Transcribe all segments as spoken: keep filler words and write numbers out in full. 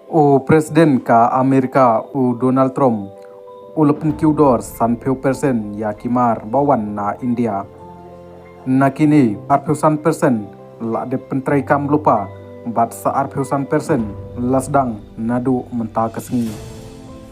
U President ka Amerika u Donald Trump u la pynkiew dor sanphew percent ïa ki mar ba wan na India. Na kine arphew san percent la dep pyntreikam lypa bad sa arphew san percent la sdang naduh mynta ka sngi.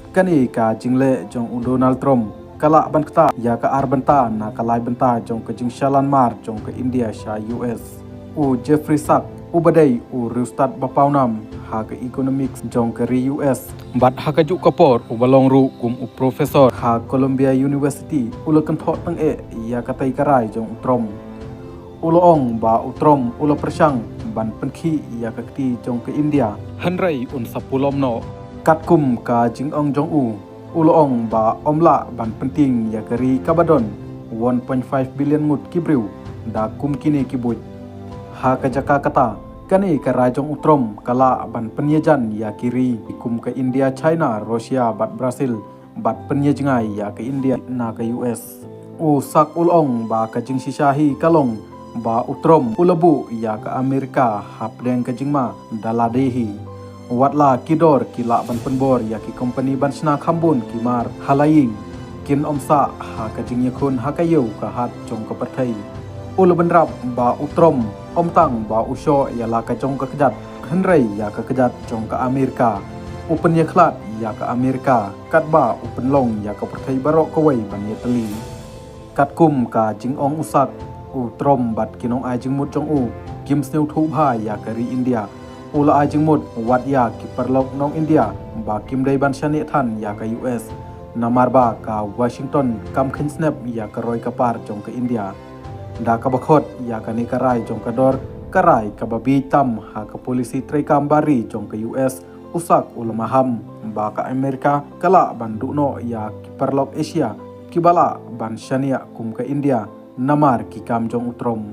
Kane ka jingleh jong u Donald Trump ka lah ban ktah ïa ka ar bynta na ka lai bynta jong ka jingshalan mar jong ka India sha U S. U Jeffrey Sachs uba dei u riewstad ba pawnam ha ka economics jong ka ri U S bad ha kajuh ka por uba long ruh kum u professor ha Columbia University u la kynthoh tang eh ïa katei ka rai jong u Trump. U la ong ba u Trump u la pyrshang ban pynkhih ïa ka kti jong ka India, hynrei un sa pulom noh. Katkum ka jingong jong u, u la ong ba ym lah ban pyntieng ïa ka ri kaba don one point five billion ngut ki briew da kum kine ki buit. Ha ka jaka kata, kane ka rai jong u Trump ka lah ban pynïajan ïa ki ri kum ka India, China, Russia bad Brazil bad pynïajngai ïa ka India na ka U S. U Sachs u la ong ba ka jingshisha hi ka long ba u Trump u la buh ïa ka Amerika hapdeng ka jingma da lade hi. Wat la ki dor ki lah ban pynbor ïa ki kompani ban shna kham bun ki mar ha la ïing, kin ym sah ha ka jingïakhun ha ka ïew ka hat jong ka pyrthei. U la bynrap ba u Trump ym tang ba u shoh ïa la ka jong ka kjat, hynrei ïa ka kjat jong ka Amerika. U pynïakhlad ïa ka Amerika katba u pynlong ïa ka pyrthei baroh kawei ban ïatylli. Katkum ka jingong u Sachs, u Trump bad ki nongai jingmut jong u kim sngewthuh bha ïa ka ri India. U la ai jingmut wat ïa ki paralok nong India ba kim dei ban shaniah than ïa ka U S, namar ba ka Washington kam kheiñ snep ïa ka roi ka par jong ka India. Da kaba khot ïa kane ka rai jong ka dor, ka rai kaba bieit tam ha ka polisi treikam bar ri jong ka U S, u Sachs u la maham ba ka Amerika ka lah ban duh noh ïa ki paralok Asia kiba lah ban shaniah kum ka India namar ki kam jong u Trump.